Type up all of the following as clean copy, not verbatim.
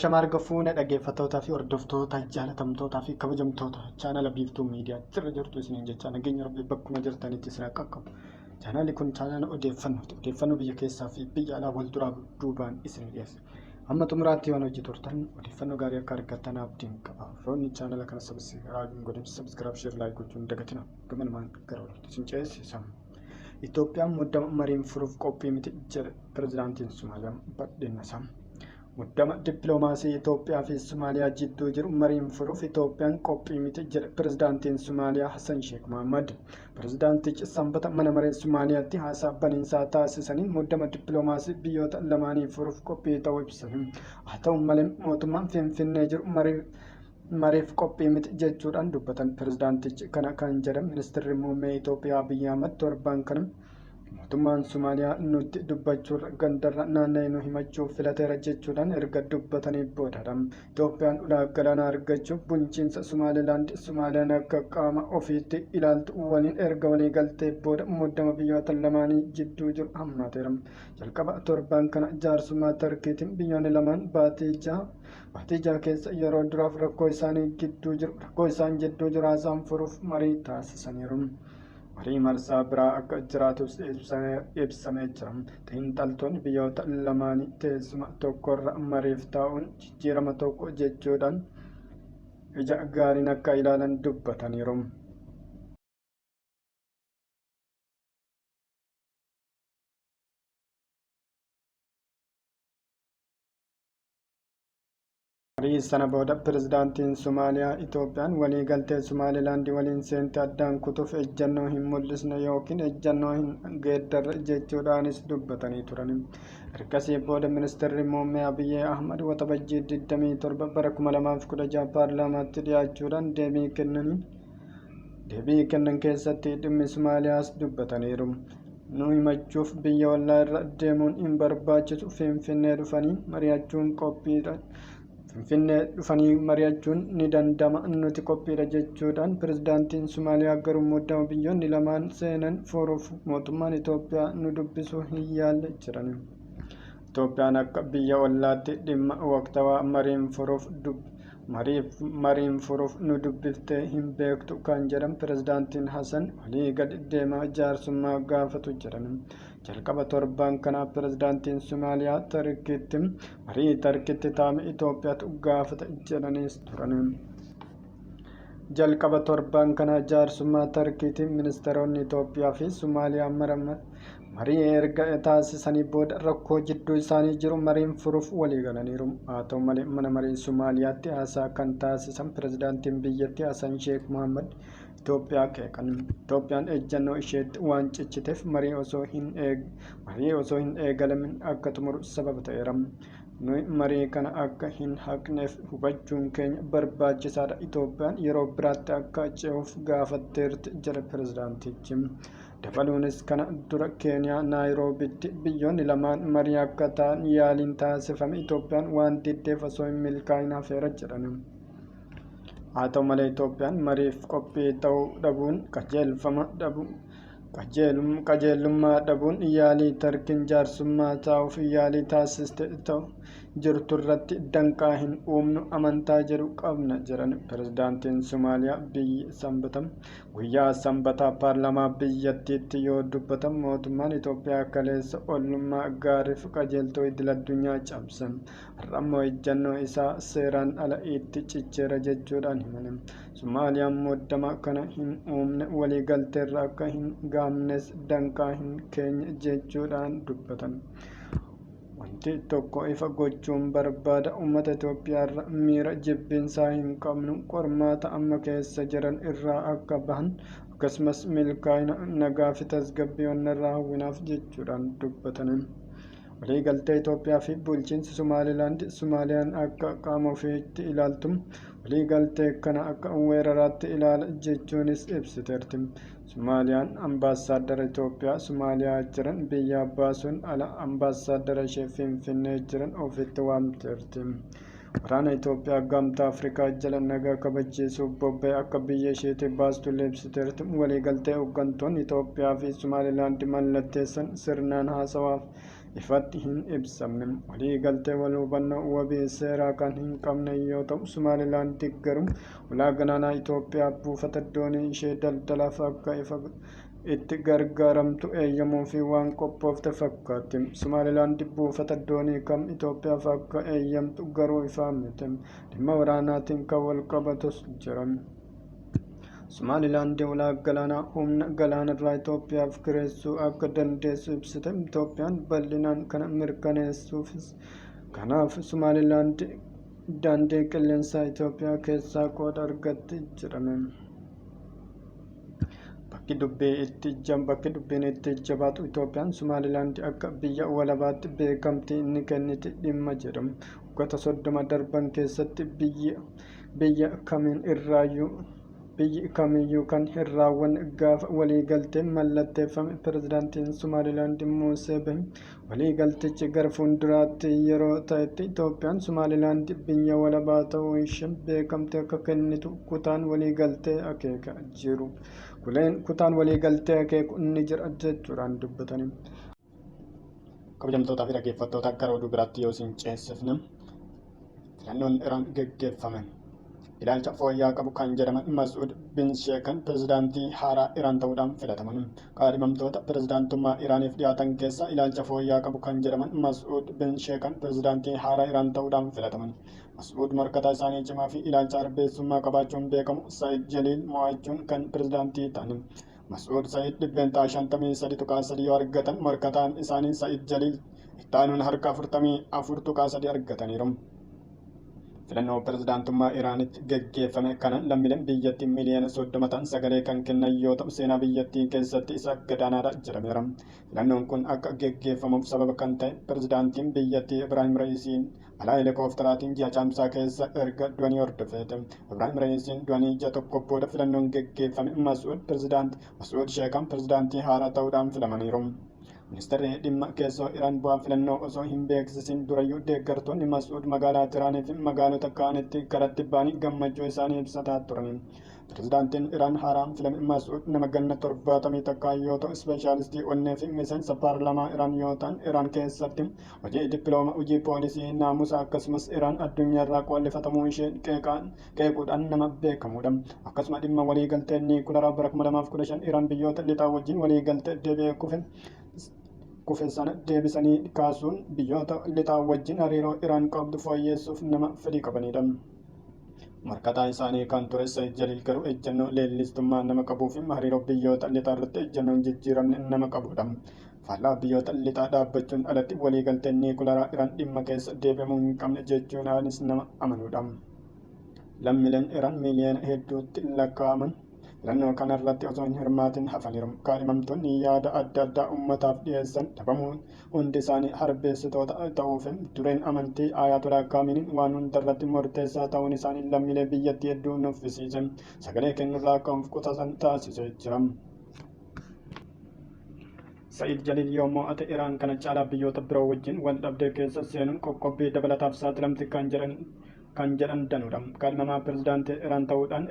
Ashama harka fuune dhaggeeffattootaa fi hordoftoota jaalatamtootaa fi kabajamtoota chaanala Biiftuu Miidiyaa jirra jirtu isiniin jecha nageenya Rabbii bakkuma jirtanitti isin haa qaqqabu. Chaanalli kun chaanala odeeffannooti. Odeeffannoo biyya keessaa fi biyya alaa wal duraa duubaan isin dhiyeessa. Hamma xumuraatti waan hojii turtan odeeffannoo gaarii akka argattan abdiin qaba. Firoonni chaanala kana sabiskiraayib hin godhin sabiskiraayib sheer laayik gochuun dagatina. Gamanumaan gara walitti isin ceesisa. Itoophiyaan muddama mariin furuuf qophii miti jedhe pirezidaantiin Somaaliyaa badheennasaa. Muddama dippiloomaasii Itoophiyaa fi Somaaliyaa jidduu jiru mariin furuuf Itoophiyaan qophii miti jedhe pirezidaantiin Somaaliyaa Hassan Sheek Mohammad. Pirezidaantichi Sanbata mana maree Somaaliyaatti haasaa baniinsaa taasisaniin muddama dippiloomaasii biyyoota lamaanii furuuf qophii ta'uu ibsan. Haa ta'u malee mootummaan Finfinnee jiru mariif qophii miti jechuudhaan dubbatan. Pirezidaantichi kana kan jedhan ministirri muummee Itoophiyaa Abiyyi Ahmad torban kana Mootummaan Somaaliyaa nutti dubbachuurra gandarra naanna'ee nu himachuu filateera jechuudhaan erga dubbatanii boodadha. Itoophiyaan ulaa galaanaa argachuuf bulchiinsa Somaalilaand Somaaliyaan akka qaama ofiitti ilaaltu waliin erga walii galtee booda muddama biyyoota lamaanii jidduu jiru hammaateera. Jalqaba torban kana jaarsummaa Tarkiitiin biyyoonni lamaan baatii jaha keessa yeroo duraaf rakkoo isaanii gidduu jiru rakkoo isaan jidduu jiru haasaan furuuf marii taasisaniiru. Marii marsaa biraa akka jiraatus ibsamee jira. Xiinxaltoonni biyyoota lamaanii teessuma tokkorra mariif taa'uun jijjiirama tokko jechuudhaan ija gaariin akka ilaalan dubbataniiru. Marii sana booda pirezidaantiin Somaaliyaa Itoophiyaan waliigaltee Somaalilaand waliin seente addaan kutuuf ejjennoo hin mul'isne yookiin ejjennoo hin geeddarre jechuudhaanis dubbatanii turan. Ergasii booda ministeerri muummee Abiyyi Ahmad Waxabajjii 27 bara 2016 paarlaamaatti dhiyaachuudhaan deebii kennan keessatti dhimmi Somaaliyaas dubbataniiru. Nu himachuuf biyya ollaa irra deemuun hin barbaachisu. Finfinnee dhufanii mari'achuun qophiidha. Finfinnee dhufanii mari'achuun ni danda'ama. Nuti qophiidha jechuudhaan pirezidaantiin Somaaliyaa garuu muddama biyyoonni lamaan seenan furuuf mootummaan Itoophiyaa nu dubbisuu hin yaalle jedhan. Itoophiyaan akka biyya ollaatti dhimma waqtawaa mariin furuuf mariin furuuf nu dubbiftee hin beektu kan jedhan pirezidaantiin Hasan olii gadi deemaa jaarsummaa gaafatu jedhan. Jalqaba torban kanaa pirezidaantiin Somaaliyaa Tarkiitti marii Tarkiitti taa'ame Itoophiyaatu gaafata jedhaniis turan. Jalqaba torban kanaa jaarsummaa Tarkiitiin ministeeronni Itoophiyaa fi Somaaliyaa marii erga taasisanii booda rakkoo jidduu isaanii jiru mariin furuuf walii galaniiru. Haa ta'u malee mana marii Somaaliyaatti haasaa kan taasisan pirezidaantiin biyyattii Hasan Sheek Mohammad Itoophiyaa qeeqan. Itoophiyaan ejjennoo isheetti waan cichiteef marii osoo hin eegalamin akka xumuru sababa ta'eera. Nuyi marii kana akka hin haqneef hubachuun keenya barbaachisaadha. Itoophiyaan yeroo biraatti akka ce'uuf gaafatteerti jedhe pirezidaantichi. Dabaluunis kana dura Keeniyaa Naayiroobitti biyyoonni lamaan marii akka ta'an yaaliin taasifame Itoophiyaan waan diddeef osoo hin milkaa'in hafeera jedhan. Haa ta'u malee Itoophiyaan mariif qophii ta'uu dhabuun qajeelfama dhabuu Qajeelummaa dhabuun yaalii Tarkiin jaarsummaa taa'uuf yaalii taasiste ta'u jirturratti danqaa hin uumnu amantaa jedhu qabna jedhan pirezidaantiin Somaaliyaa biyyi Sanbata guyyaa Sanbataa paarlaamaa biyyattiitti yoo dubbatan mootummaan Itoophiyaa kaleessa ollummaa gaariif qajeeltoo idil-addunyaa cabse har'ammoo ejjannoo isaa seeraan ala itti cicheera jechuudhaan himan. Somaaliyaan muddama kana hin uumne waliigalteerra akka hin gahamnes danqaa hin keenye jechuudhaan dubbatan. Wanti tokko ifa gochuun barbaada uummata Itoophiyaarra miira jibbiinsaa hin qabnu qormaata amma keessa jiran irraa akka bahan akkasumas milkaa'ina nagaa fi tasgabbii onnarraa hawwinaaf jechuudhaan dubbatan. Waliigaltee Itoophiyaa fi bulchiinsi Somaalilaand Somaaliyaan akka qaama ofiitti ilaaltu waliigaltee kana akka weeraraatti ilaala jechuunis ibsiteerti. Somaaliyaan ambaasaaddara Itoophiyaa Somaaliyaa jiran biyyaa baasuun ala ambaasaaddara ishee Finfinnee jiran ofitti waamteerti. Waraana Itoophiyaa Gamtaa Afrikaa jala nagaa kabachiisuuf bobba'e akka biyya isheetii baastu ibsiteerti. Waliigaltee hooggantoonni Itoophiyaa fi Somaalilaand mallatteessan sirnaan haasawaaf ifatti hin ibsamne. Waliigaltee wal hubannoo wabii seeraa kan hin qabne yoo ta'u, Somaalilaand garuu ulaa galaanaa Itoophiyaa buufata doonii ishee daldalaaf akka ifa itti gargaaramtu eeyyamuu fi waan qophoofte fakkaatti. Somaalilaand buufata doonii kam Itoophiyaaf akka eeyyamtu garuu ifaa miti. Dhimma waraanaatiin kan wal qabatus jira. Somaalilaand ulaa galaanaa humna galaanarraa Itoophiyaaf kireessuu akka dandeessu ibsite. Itoophiyaan bal'inaan kana mirkaneessuufis kanaaf Somaalilaand daandii qilleensaa Itoophiyaa keessaa qooda argatti jedhame. Bakki dubbiin itti jabaatu Itoophiyaan Somaalilaand akka biyya walabaatti beekamtii ni kenniti dhimma jedhamu. Waggoota 30 darban keessatti biyya kamiin irraayyuu biyyi kamiyyuu kan hin raawwanne gaafa waliigalteen mallatteeffame pirezidaantiin Somaalilaand Muusee Bihi waliigaltichi gara fuulduraatti yeroo ta'etti Itoophiyaan Somaalilaand biyya walabaa ta'uu ishee beekamtii akka kennitu kutaan waliigaltee akeeka jiru. Kutaan waliigaltee akeeku ni jira jechuudhaan dubbatani. Kabajamtootaa fi dhaggeeffattoota, gara oduu biraatti yoo isin ceesifne, filannoon Iraan geggeeffame ilaalcha fooyya'aa qabu kan jedhaman Mas'uud bin Sheekan pirezidaantii haaraa Iraan ta'uudhaan filataman. Kaadhimamtoota pirezidaantummaa Iraaniif dhiyaatan keessaa ilaalcha fooyya'aa qabu kan jedhaman Mas'uud bin Sheekan pirezidaantii haaraa Iraan ta'uudhaan filataman. Mas'uud morkataa isaanii cimaa fi ilaalcha arbeessummaa qabaachuun beekamu Saayid Jaliil mo'achuun kan pirezidaantii ta'an. Mas'uud Saayid 53.3% yoo argatan, morkataan isaanii Saayid Jaliil itti aanuun harka 44.3 argataniiru. Filannoo pirezidaantummaa Iraanitti geggeeffame kanaan lammiileen biyyattii miliyoona 30 ta'an sagalee kan kennan yoo ta'u, seenaa biyyattii keessatti isa gadaanaadha jedhameera. Filannoon kun akka geggeeffamuuf sababa kan ta'e pirezidaantiin biyyattii Ibraahim Ra'iisiin balaa heelikooftaraatiin ji'a Caamsaa keessa erga du'anii hordofeeti. Ibraahim Ra'iisiin du'anii ji'a tokko booda filannoon geggeeffame. Mas'uud Sheekan pirezidaantii haaraa ta'uudhaan filamaniiru. Ministeerri dhimma keessoo Iraan bu'aa filannoo osoo hin beeksisin durayyuu deeggartoonni Mas'uud magaalaa Tiraanii fi magaalota kaanitti karatti ba'anii gammachuu isaanii ibsataa turan. Pirezidaantiin Iraan haaraan filame Mas'uud nama ganna 71 yoo ta'u, ispeeshaalistii onnee fi miseensa paarlaamaa Iraan yoo ta'an, Iraan keessatti hojii dippiloomaa, hojii poolisii naamusa, akkasumas Iraan addunyaarraa qollifatamuu ishee qeequudhaan nama beekamudha. Akkasuma dhimma waliigaltee niikularaa bara 2015 Iraan biyyoota lixaa wajjin waliigaltee deebi'ee kufe sana deebisanii kaasuun biyyoota lixaa wajjin hariiroo Iraan qabdu fooyyeessuuf nama fedhii qabanidha. Morkataa isaanii kan ture Saayid Jaliil garuu ejjennoo leellistummaa nama qabuu fi hariiroo biyyoota lixaa irratti ejjennoo hin jijjiiramne nama qabudha. Faallaa biyyoota lixaa dhaabbachuun alatti waliigalteen niikularaa Iraan dhimma keessa deebi'amuu hin qabne jechuudhaanis nama amanudha. Lammiileen Iraan miiliyoona hedduutti lakkaa'aman filannoo kanarratti osoo hin hirmaatin hafaniiru. Kaadhimamtoonni yaada adda addaa uummataaf dhiyeessan dhabamuun hundi isaanii harbeessitoota ta'uu fi dureen amantii Ayatollah Kaaminiin waan hundarratti murteessaa ta'uun isaanii lammiilee biyyattii hedduu nuffisiise. Sagalee kennurraa akka of qusatan taasisee jira. Sa'iid Jaliil yoo mo'ate Iraan kana caalaa biyyoota biroo wajjin wal dhabdee keessa seenuun qoqqobbii dabalataaf saaxilamti kan jedhan danuudha. Kaadhimamaa pirezidaantii Iraan ta'uudhaan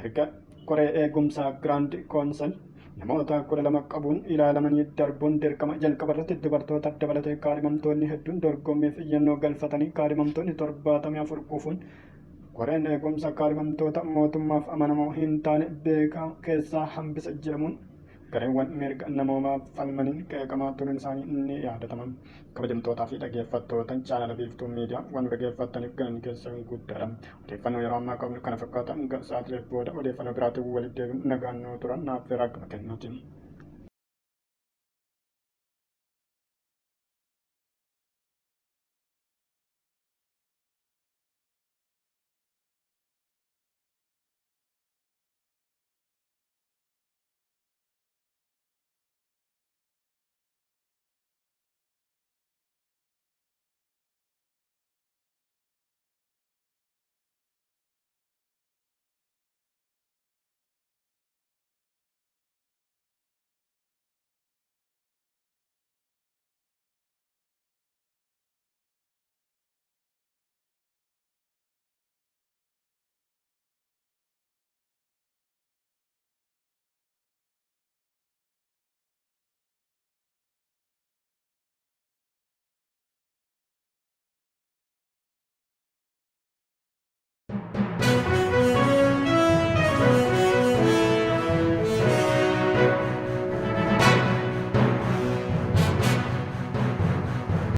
erga koree eegumsaa Grand Council namoota 12 qabuun ilaalamanii darbuun dirqama. Jalqaba irratti dubartoota dabalatee kaadhimamtoonni hedduun dorgommiif iyyannoo galfatanii kaadhimamtoonni 74 kufuun koreen eegumsa kaadhimamtoota mootummaaf amanamoo hin taane beekaa keessaa hambisa jedhamuun gareewwan mirga namoomaa falmaniin qeeqamaa turuun isaanii ni yaadatama. Kabajamtootaa fi dhaggeeffattoota chaanala Biiftuu Miidiyaa, waan dhaggeeffattaniif galanni keessan guddaadha. Odeeffannoo yeroo ammaa qabnu kana fakkaata. Sa'aatilee booda odeeffannoo biraatiin walitti deebinu, nagaan nuu turan naaf fira gama kennuuti.